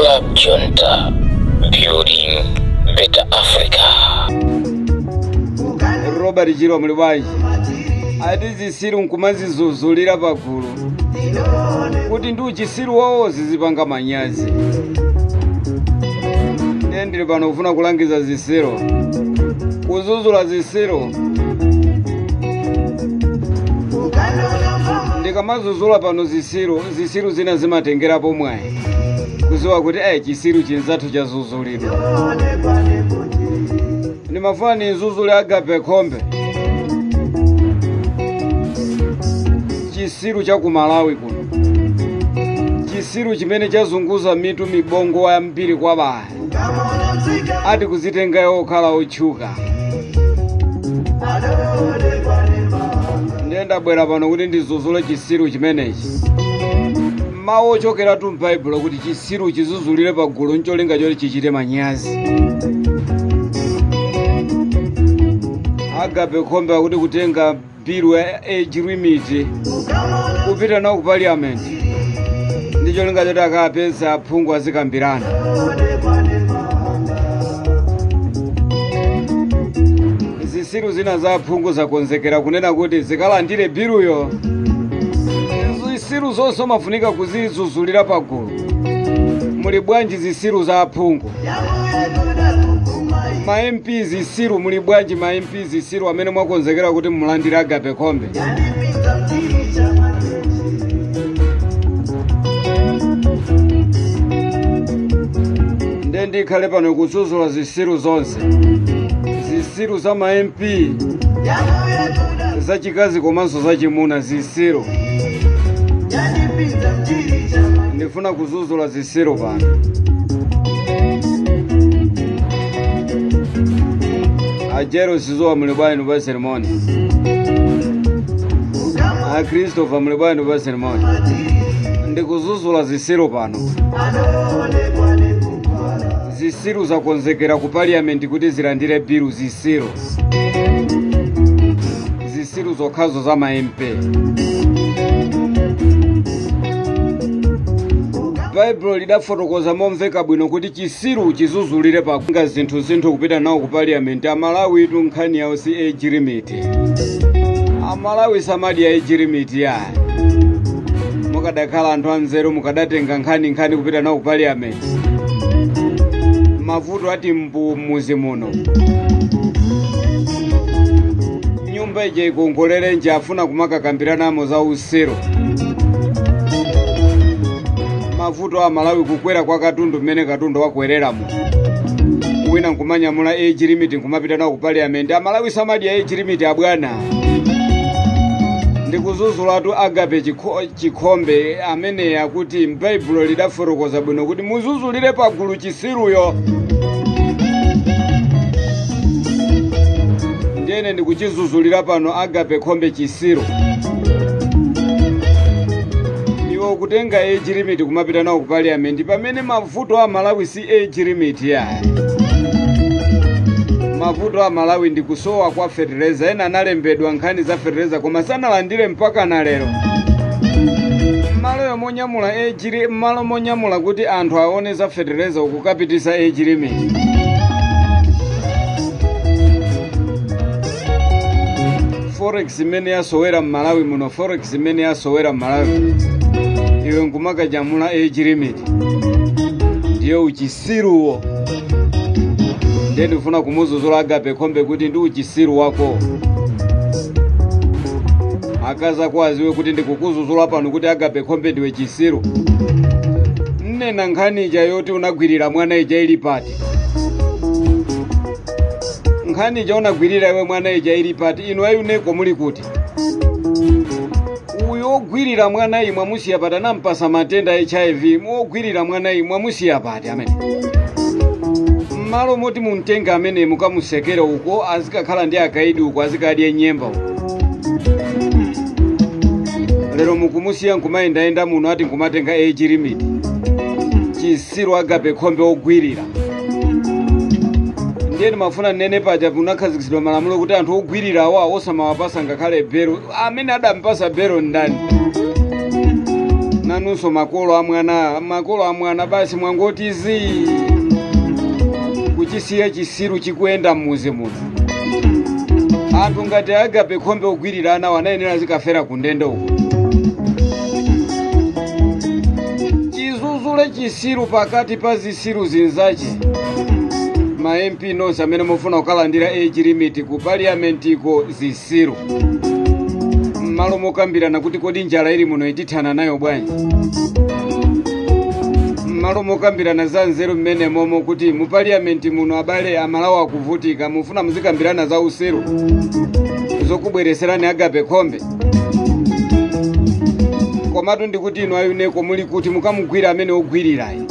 Club Junta, building better Africa. Robert Chiro muli bwanji? Ati zisiru nkumazizuzulira pagulu kuti ndi uchisiru wawo zizipanga manyazi. Ndiye ndili pano kufuna kulangiza zisiru, kuzuzula zisiru. Ndikamazuzula pano zisiru, zisiru zina zimatengerapo mwayi kuziwa kuti chisiru chinzathu chazuzulidwa. Ndimafuna nizuzule Agape Khombe, chisiru cha ku Malawi kuno, chisiru chimene chazunguza mitu mibongo yambiri kwa baya, ati kuzitenga iwo okhala otchuka. Ndiye ndabwera pano kuti ndizuzule chisiru chimenechi. Mawu ochokeratu m'Baibulo kuti chisiru chizuzulire pagulu ncholinga choti chichite manyazi. Agape Khombe akuti kutenga bilu ya age limit kupita nawo ku parliament ndi cholinga choti akapeza aphungu azikambirana. Zisiru zina za aphungu zakonzekera kunena kuti zikalandire biluyo. Zisiru zonse mafunika kuzizuzulira pagulu. Muli bwanji zisiru za aphungu? Ma MP zisiru muli bwanji? Ma MP zisiru amene mwakonzekera kuti mulandire Agape Khombe. Ndiye ndikhale pano kuzuzula zisiru zonse, zisiru za ma MP zachikazi komanso zachimuna, zisiru. Ndifuna kuzuzula zisiru pano. Ajero sizowa muli bwanji pa seremoni? A Christopher muli bwanji pa seremoni? Ndikuzuzula zisiru pano. Zisiru zakonzekera ku parliament kuti zilandire bilu. Zisiru, zisiru zokhazo za ma MP. Baibulo lidafotokoza momveka bwino kuti chisiru chizuzulire pakunga zinthu kupita nawo ku parliament. Amalawi itu nkhani yawo si age limit. Amalawi samadya age limit ya. Mukadakhala anthu anzeru mukadatenga nkhani kupita nawo ku parliament. Mavuto ati mmuzi muno. Nyumba ija ikongolere nje afuna kumakakambirana za usiru. Mavuto a Malawi kukwera kwa katundu mmene katundu wakwereramo. Wina nkumanyamula age limit nkumapita nawo ku parliament. Amalawi samadya age limit abwana. Ndikuzuzulatu Agape Chikhombe amene akuti m'Baibulo lidafotokoza bwino kuti muzuzulire pagulu chisiruyo. Ndiyene ndikuchizuzulira pano Agape Khombe chisiru. Iwo kutenga age limit kumapita nawo ku parliament pamene mavuto a Malawi si age limit ya. Mavuto a Malawi ndi kusowa kwa fertilizer. Ena analembedwa nkhani za fertilizer koma sanalandire mpaka na lero. Malo monyamula age, malo monyamula kuti anthu aone za fertilizer ukukapitisa age limit. Forex imene yasowera m'Malawi muno, forex imene yasowera m'Malawi, iwe nkumakajamula age limit. Ndiye uchisiruwo. Ndiye ndifuna kumuzuzula Agape Khombe kuti ndi uchisiru wako. Akaza kwa aziwe kuti ndikukuzuzula pano kuti Agape Khombe ndiwe chisiru. Nnena nkhani ija yoti unagwirira mwana ija ili pati. Nkhani ija unagwirira iwe mwana ija ili pati. Inu ayuneko muli kuti? Uyo ogwirira mwana iyi mwamusiya pati, anampasa matenda HIV. Ogwirira mwana iyi mwamusiya pati amene. Malo moti muntenga amene mukamusekera uko azikakhala ndi akaidi uko azikadya nyemba uko. Lero mukumusiya nkumayendayenda muno ati nkumatenga age limit. Chisiru Agape Khombe ogwirira. Ndiye ndimafuna nnene paja munakhazikitsidwa malamulo kuti anthu ogwirira awa osamawapasa ngakhale belo. Amene adampasa belo ndani? Nanunso makolo amwana, makolo amwana basi mwangoti zii, kuchisiya chisiru chikuyenda mmuzi muno. Anthu ngati Agape Khombe ogwirira ana wanayenera zikafera kundende uko. Chizuzule chisiru pakati pa zisiru zinzache. Ma MP nonse amene mufuna kukalandira age limit ku parliament iko zisiru. Mmalo mokambirana kuti kodi njala ili muno itithana nayo bwanji. Mmalo mokambirana za nzeru mmene momo kuti mu parliament muno abale amalawa akuvutika, mufuna muzikambirana za usiru zokubwereserani Agape Khombe. Komatu ndikuti inu ayuneko muli kuti mukamugwira amene ogwirirayi.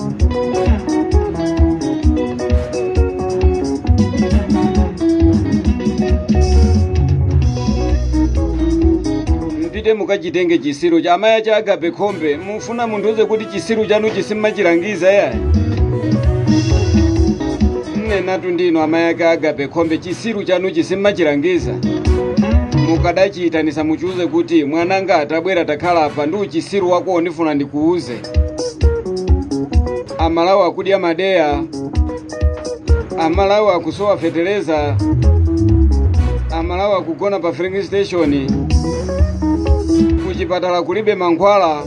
Mpite mukachitenge chisiru cha amaya cha Agape Khombe. Mufuna munthuze kuti chisiru chanu chisimmachilangiza yayi. Nnenatu ndinu amaya ka Agape Khombe, chisiru chanu chisimmachilangiza. Mukadachiyitanisa muchiuze kuti mwananga atabwera takhala apa ndi uchisiru wako ndifuna ndikuuze. Amalawi akudya madeya, amalawi akusowa feteleza, amalawi akugona pa filling station, kuchipatala kulibe mankhwala.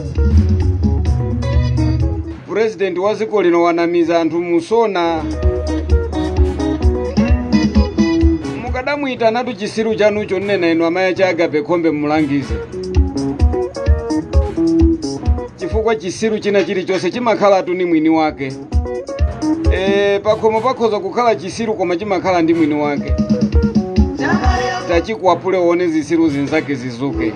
President wa dziko lino wanamiza anthu musona. Mukadamuyitanatu chisiru chanucho nnena inu amaya cha Agape Khombe mmulangize. Chifukwa chisiru china chilichonse chimakhalatu ndi mwini wake. Pakhomo pakhoza kukhala chisiru koma chimakhala ndi mwini wake. Tachikwapule uone zisiru zinzake zizuke.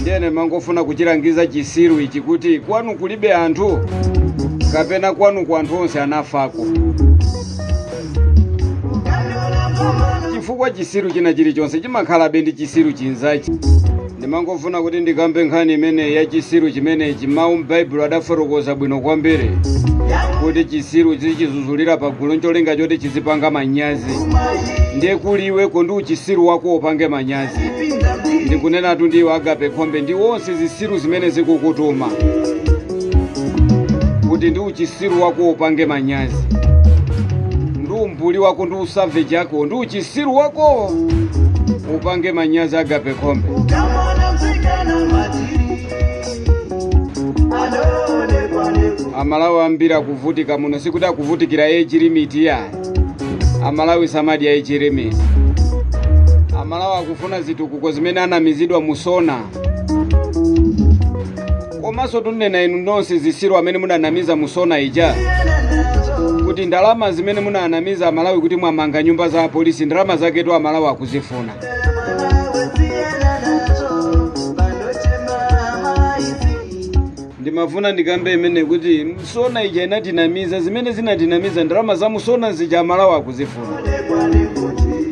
Ndiyene mangofuna kuchilangiza chisiru ichi kuti kwanu kulibe anthu kapena kwanu ku anthu onse anafako. Chifukwa chisiru china chilichonse chimakhalabe ndi chisiru chinzachi. Ndimangofuna kuti ndikambe nkhani imene ya chisiru chimenechi. Mawu m'Baibulo adafotokoza bwino kwambiri kuti chisiru chichizuzulira pagulu ncholinga choti chizipanga manyazi. Ndiye kuli iweko ndi uchisiru wako upange manyazi. Ndikunenatu ndiwe Agape Khombe ndi wonse zisiru zimene zikukutuma kuti ndi uchisiru wako upange manyazi, ndi umbuli wako ndi usavage yako ndi uchisiru wako upange manyazi. Agape Khombe. Amalawi ambiri akuvutika muno, sikuti akuvutikira age limit ya Amalawi samadya age limit. Amalawi akufuna zitukuko zimene anamizidwa musona. Komanso tunena inu nonse zisiru amene munanamiza musona ija kuti ndalama zimene munanamiza Amalawi kuti mwamanga nyumba za polisi, ndalama zaketu Amalawi akuzifuna. Ndimafuna ndikambe imene kuti msona ija inatinamiza, zimene zinatinamiza ndalama za musona zija Amalawi akuzifuna.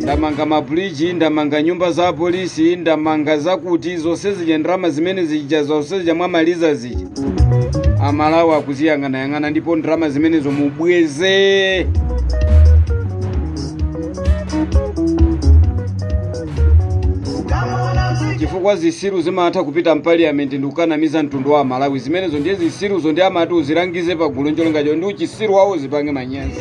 Ndamanga mabridge, ndamanga nyumba za polisi, ndamanga zakuti zonse zija ndalama zimene zija zonse zija mwamaliza zija Amalawi akuziyang'anayang'ana, ndipo ndalama zimenezo mubweze. Chifukwa zisiru zimatha kupita mpaliamenti ndi kukanamiza mtundu wa Malawi. Zimenezo ndiye zisiruzo ndi amati uzilangize pagulu ncholingacho ndi uchisiru wawo zipange manyazi.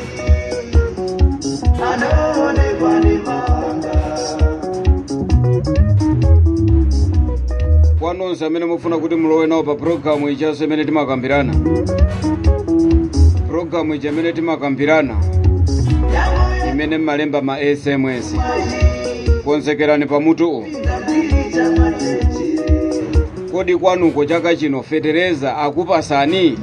Kwa nonse amene mufuna kuti mulowe nawo pa programu ichaso imene timakambirana, programu ija imene timakambirana imene mmalemba ma SMS, konzekerani pamutu. Kodi kwanuko chaka chino fetereza akupasani?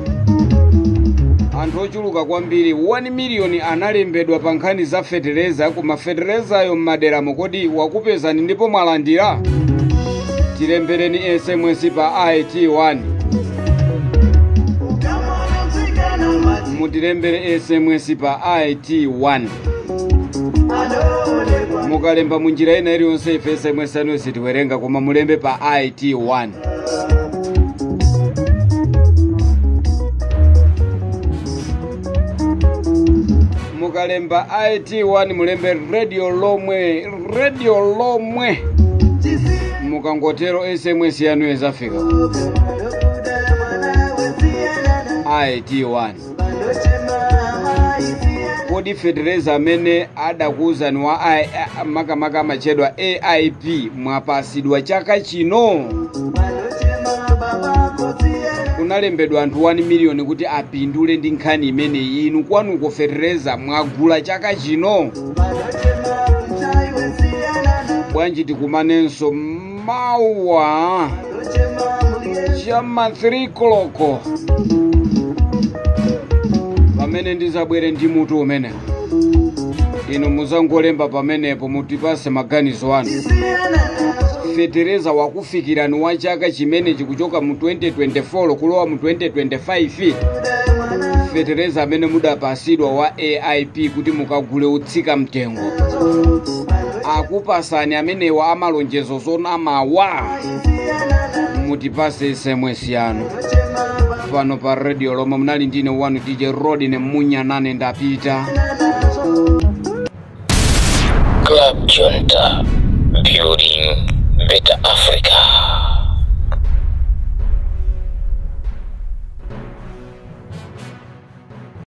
Anthu ochuluka kwambiri 1 million analembedwa pa nkhani za fetereza, koma feterezayo m'maderamo kodi wakupezani ndipo mwalandira? Tilembereni SMS pa IT1. Mutilembere SMS pa IT1. Mukalemba munjira ina iliyonse ife SMS anu sitiwerenga, koma mulembe pa IT1. Mukalemba IT1 mulembe radio lomwe, Radio Lomwe. Mukangotero SMS yanu izafika. IT1. Kodi fetereza amene adakuwuzani wa makamaka amachedwa AIP mwapasidwa chaka chino? Kunalembedwa anthu 1 miliyoni kuti apindule ndi nkhani imeneyi. Inu kwanuko fetereza mwagula chaka chino? Bwanji tikumanenso mawa chama 3 koloko pamene ndizabwere ndi mutu umene inu muzangolemba pamenepo, mutipase maganizo anu. Fetereza wakufikirani wa chaka chimene chikuchoka mu 2024 kulowa mu 2025? Fetereza amene mudapasidwa wa AIP kuti mukagule utsika mtengo akupasani amenewa amalonjezo zonamawa? Mutipase SMS yanu pano pa Radio Lomwe. Munali ndine wanu DJ Rodine Munyanane, ndapita. Club Junta, building better Africa.